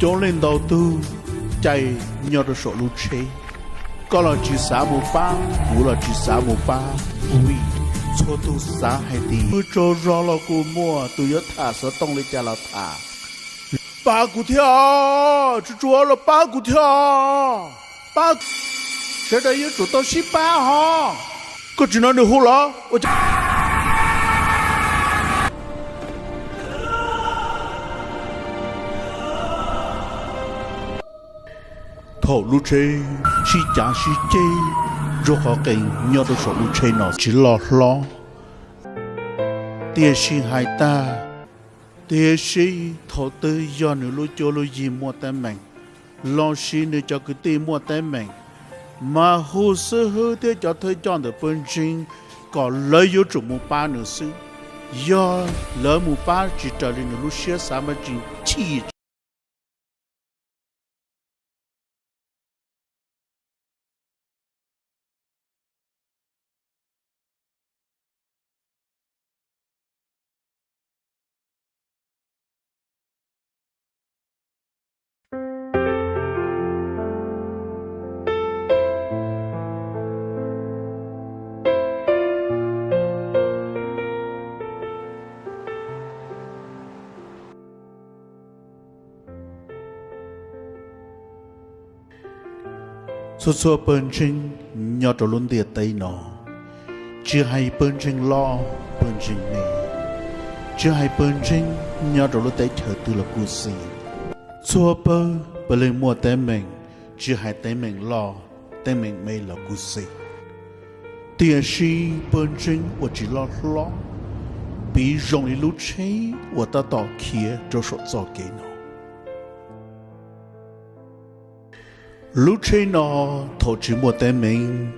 Coob leej ntau tug caij nyob rau saum lub tsheb, koj los tsis xav mus pab, kuv los tsis xav mus pab, vim txhua tug xav hais tias pw tsaug zog los kuj muaj, tus yuav tham xov tooj li cas los tham. Pab kuv thiab os, tsuas tsuas los pab kuv thiab os, pab, sawv daws yuav tsum tau sib pab hos. Koj tsis hnov nws hu los ua cas? Thaum lub tsheb sib cav sib ceg, ntsuag qhov qees nyob rau saum lub tsheb no tsis loj hlob, tiam sis hais tag, tiam sis thaum twg yog nws lub cuab lub yig muaj teeb meem, los sis nws cov kwv tij muaj teeb meem, mas hu xib hwb thiab cov thawj coj ntawm pawg ntseeg kom lawv yuav tsum mus pab nws xwb. Yog lawv mus pab tsis raws li nws lub siab xav mas tsis chim. Txhua txhua pawg ntseeg nyob rau lub ntiaj teb no, tsis hais pawg ntseeg loj pawg ntseeg me, tsis hais pawg ntseeg nyob rau lub teb chaws twg los kuj xij, txhua pawg puav leej muaj teeb meem, tsis hais teeb meem loj teeb meem me los kuj xij. Tiam sis pawg ntseeg uas tsis loj hlob, piv zoo li lub tsheb uas tab tom khiav rau saum txoj kev no. Lub tsheb no thaum tsis muaj teeb meem,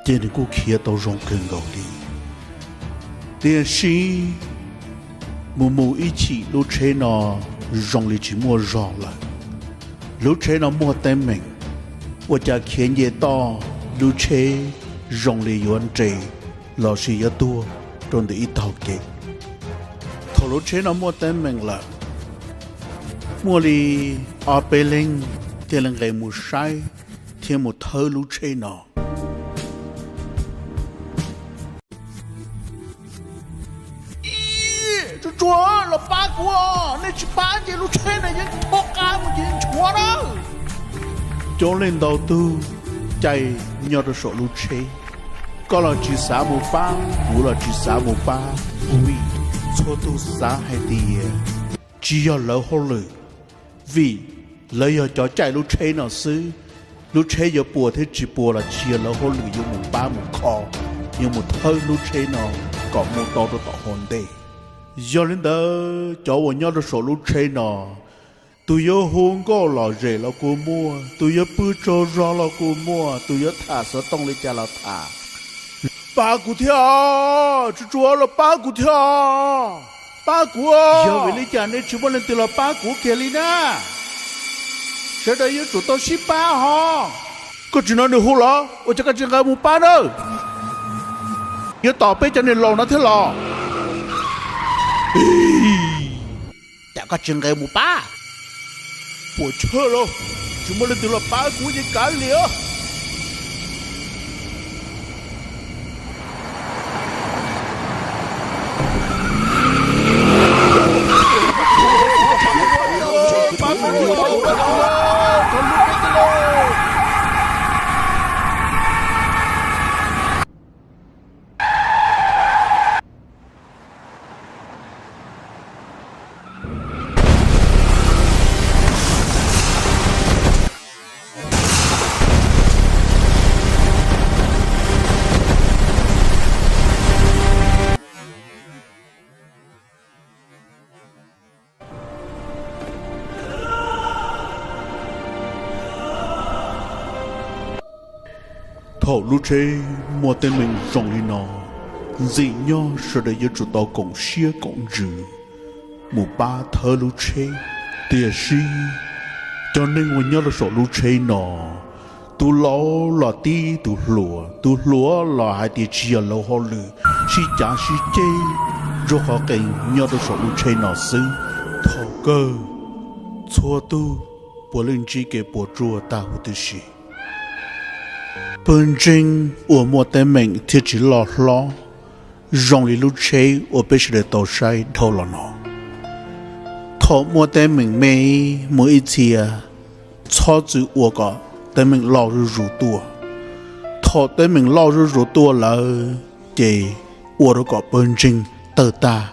ces nws kuj khiav tau zoo kawg nkaus li. Tiam sis mus mus ib chim lub tsheb no zoo li tsis muaj zog lawm. Lub tsheb no muaj teeb meem, ua cas khiav nce toj lub tsheb zoo li yuav nres los sis yuav tuag rau ntawm ib tog kev. Thaum lub tsheb no muaj teeb meem lawm, muaj li ob peb leeg thiaj li nqes mus saib thiab mus thawb lub tsheb no. Tsuas tsuas los pab kuv, nej tsis pab ces lub tsheb no yeej poob qab mus ces nchuav na. Coob leej ntau tug caij nyob rau saum lub tsheb, koj los tsis xav mus pab, kuv los tsis xav mus pab, vim txhua tug xav hais tias tsis yog lawv hauj lwm, vim lawv yog cov caij lub tsheb no xwb. Lub tsheb yuav puas thiab tsis puas los tsis yog lawv hauj lwm yuav mus pab mus kho, yuav mus thawb lub tsheb no kom mus tau rau tom hauv ntej. Yog li ntawd cov uas nyob rau saum lub tsheb no, tus yuav hu nkauj lom zem los kuj muaj, tus yuav pw tsaug zog los kuj muaj, tus yuav tham xov tooj li cas los tham. Pab kuv thiab os, tsuas tsuas los pab kuv thiab os, pab kuv. Yog vim li cas nej tsis muaj leej twg los pab kuv kiag li na? Sawv daws yuav tsum tau sib pab hos. Koj tsis hnov nws hu los ua cas koj tsis nqa mus pab na? Yuav tom peb cov niam laus no thiab los? Cas koj tsis nqa mus pab? Puas tshaj lauj, tsis muaj leej twg los pab kuv ces kav liam. Thaum lub tsheb muaj teeb meem zoo li no, ntxim nyob sawv daws yuav tsum tau koom siab koom ntsws mus pab thawb lub tsheb. Tiam sis cov neeg uas nyob rau saum lub tsheb no, tus laus los tib tus hluas, tus hluas los hais tias tsis yog lawv hauj lwm, sib cav sib ceg ntsuag qhov qees nyob rau saum lub tsheb no xwb. Thaum kawg txhua tug puav leej ntsib kev puas tsuaj tag huv tib si. Pawg ntseeg uas muaj teeb meem thiab tsis loj hlob zoo li lub tsheb uas peb sawv daws tau saib dhau los no. Thaum muaj teeb meem me, muaj ib txhia txhob txwm ua kom teeb meem loj zuj zus tuaj. Thaum teeb meem loj zuj zus tuaj lawm, ces ua rau kom pawg ntseeg tawg tag,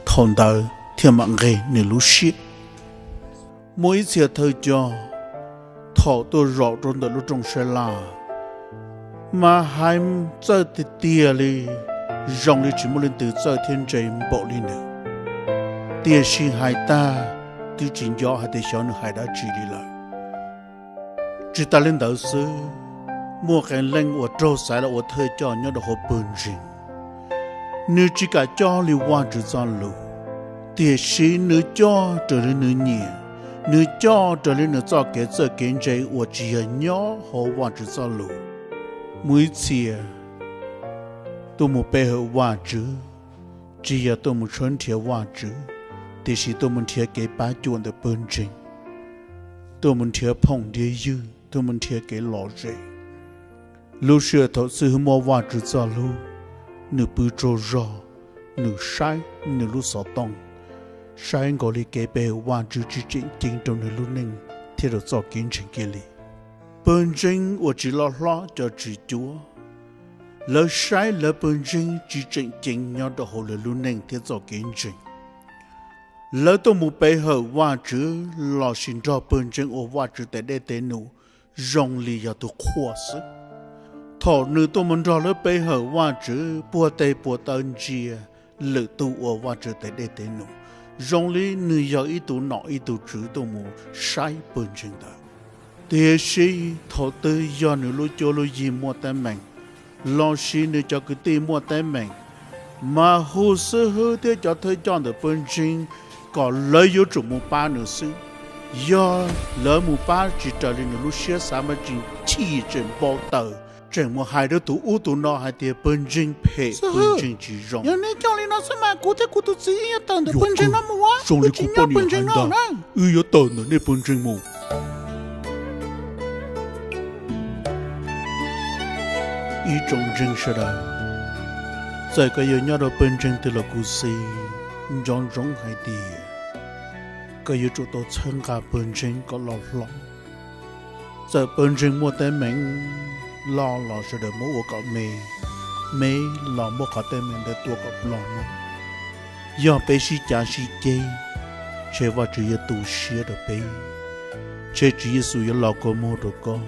thaum ntawd thiaj mam nqeg nws lub siab. Muaj ib txhia thawj coj, thaum tuaj zaum rau ntawm lub rooj sab laj, mas hais txawj tiag tiag li, zoo li tsis muaj leej twg txawj thiab ntse npaum li nws. Tiam sis hais tag, twb tsis nco hais tias xyov nws hais dab tsi li lawm. Tsis tas li ntawd xwb, muaj qee leej uas raug xaiv los ua thawj coj nyob rau hauv pawg ntseeg, nws tsis kam coj li Vajtswv txoj lus, tiam sis nws coj raws li nws nyiam, nws coj raws li nws txoj kev txawj kev ntse uas tsis yog nyob hauv Vajtswv txoj lus. Muaj ib txhia tuaj mus pe hawm Vajtswv, tsis yog tuaj mus tshawb nrhiav Vajtswv, tiam sis tuaj mus nrhiav kev pab cuam ntawm pawg ntseeg, tuaj mus nrhiav phooj nrhiav ywg, tuaj mus nrhiav kev lom zem. Lub sij hawm thaum xib hwb muab Vajtswv txoj lus, nws pw tsaug zog, nws saib nws lub xov tooj, saib nkaus li kev pe hawm Vajtswv tsis tseem ceeb rau nws lub neej thiab rau txoj kev ntseeg kiag li. Pawg ntseeg uas tsis loj hlob cov tswv cuab, lawv saib lawv pawg ntseeg tsis tseem ceeb nyob rau hauv lawv lub neej thiab txoj kev ntseeg. Lawv tuaj mus pe hawm Vajtswv lossis nrog pawg ntseeg ua Vajtswv tes dej tes num zoo li yog tus qhua xwb. Thaum nws tuaj mus nrog lawv pe hawm Vajtswv, puag teg puag taw ntsia lwm tus ua Vajtswv tes dej tes num, zoo li nws yog ib tug nom ib tug tswv tuaj mus saib pawg ntseeg ntawd. Tiam sis thaum twg yog nws lub cuab lub yig muaj teeb meem, lossis nws cov kwv tij muaj teeb meem, mas hu xib hwb thiab cov thawj coj ntawm pawg ntseeg kom lawv yuav tsum mus pab nws xwb. Yog lawv mus pab tsis raws li nws lub siab xav mas tseem chim tseem npau taws, tseem mus hais rau tus ub tus no hais tias pawg ntseeg phem, pawg ntseeg tsis zoo. Yog nej coj li no xwb mas kuv thiab kuv tus txiv yuav tawm ntawm pawg ntseeg no mus, zoo li kuv poj niam hais ntag, wb yuav tawm ntawm nej pawg ntseeg mus. Ib tsoom ntseeg sawv daws, txawm koj yuav nyob rau pawg ntseeg twg los kuv xis, nco ntsoov hais tias koj yuav tsum tau txhawb nqa pawg ntseeg kom loj hlob. Txawm pawg ntseeg muaj teeb meem loj los sawv daws muab ua kom me, me los muab qhov teeb meem ntawd tua kom ploj no. Yog peb sib cav sib ceg, ntshe Vajtswv yuav tu siab rau peb, ntshe Tswv Yexus yuav los kua muag rau koj,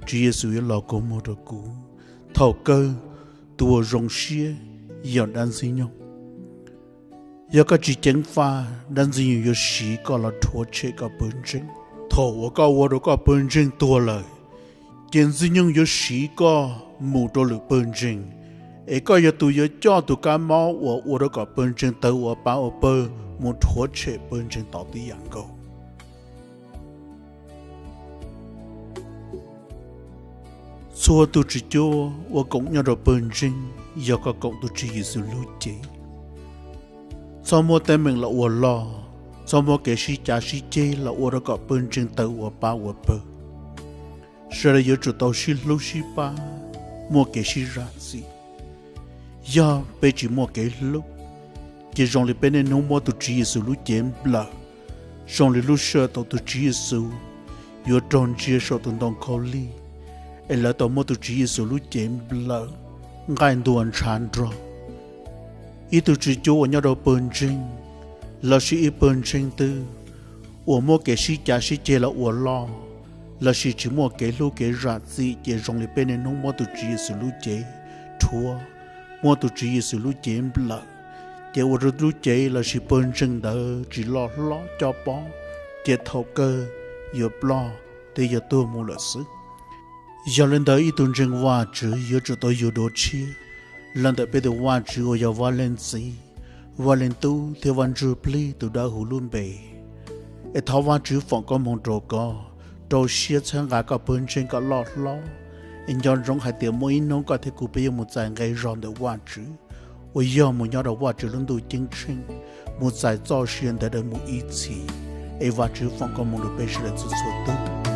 Tswv Yexus yuav los kua muag rau kuv. Thaum kawg tus uas zoo siab yog dab Ntxwg Nyoog. Yog koj tsis ceev faj, dab Ntxwg Nyoog yuav siv koj los rhuav tshem koj pawg ntseeg. Thaum uas koj ua rau koj pawg ntseeg tuag lawm, ces Ntxwg Nyoog yuav siv koj mus rau lwm pawg ntseeg, es koj yog tus yuav coj tus kab mob uas ua rau kom pawg ntseeg tawg ua pab ua pawg mus rhuav tshem pawg ntseeg tod tib yam nkaus. Txhua tus tswv cuab uas koom nyob rau pawg ntseeg, yog koj koom tus Tswv Yexus lub cev. Txhob muab teeb meem los ua loj, txhob muab kev sib cav sib ceg los ua rau kom pawg ntseeg tawg ua pab ua pawg. Sawv daws yuav tsum tau sib hlub sib pab, muaj kev sib zam txim. Yog peb tsis muaj kev hlub, ces zoo li peb niaj hnub muab tus Tswv Yexus lub cev nplawm, zoo li lub sij hawm thaum tus Tswv Yexus yuav raug ntsia saum tus ntoo khaub lig, es lawv tau muab tus Tswv Yexus lub cev nplawm nqaij ntuag ntshav nrog. Ib tug tswv cuab uas nyob rau pawg ntseeg, lossis ib pawg ntseeg twg uas muab kev sib cav sib ceg los ua loj, lossis tsis muaj kev hlub kev zam txim, ces zoo li peb niaj hnub muab tus Tswv Yexus lub cev rhuav, muab tus Tswv Yexus lub cev nplawm, ces ua rau lub cev lossis pawg ntseeg ntawd tsis loj hlob coj pob, ces thaum kawg yuav ploj thiab yuav tuag mus lawm xwb. Yog li ntawd ib tug ntseeg Vajtswv yuav tsum tau yug dua tshiab los ntawm peb tus Vajtswv uas yog Vaj Leej Txiv, Vaj Leej Tub thiab Vaj Ntsuj Plig tus Dawb Huv lub npe. Es thov Vajtswv foom koob hmoov rau koj, rau siab txhawb nqa koj pawg ntseeg kom loj hlob. Es nco ntsoov hais tias muaj ib hnub koj thiab kuv peb yuav mus txais nqe zog ntawm Vajtswv, uas yog mus nyob rau Vajtswv lub ntuj ceeb tsheej, mus txais txoj sia ntawd daws mus ib txhis. Es Vajtswv foom koob hmoov rau peb sawv daws txhua txhua tus.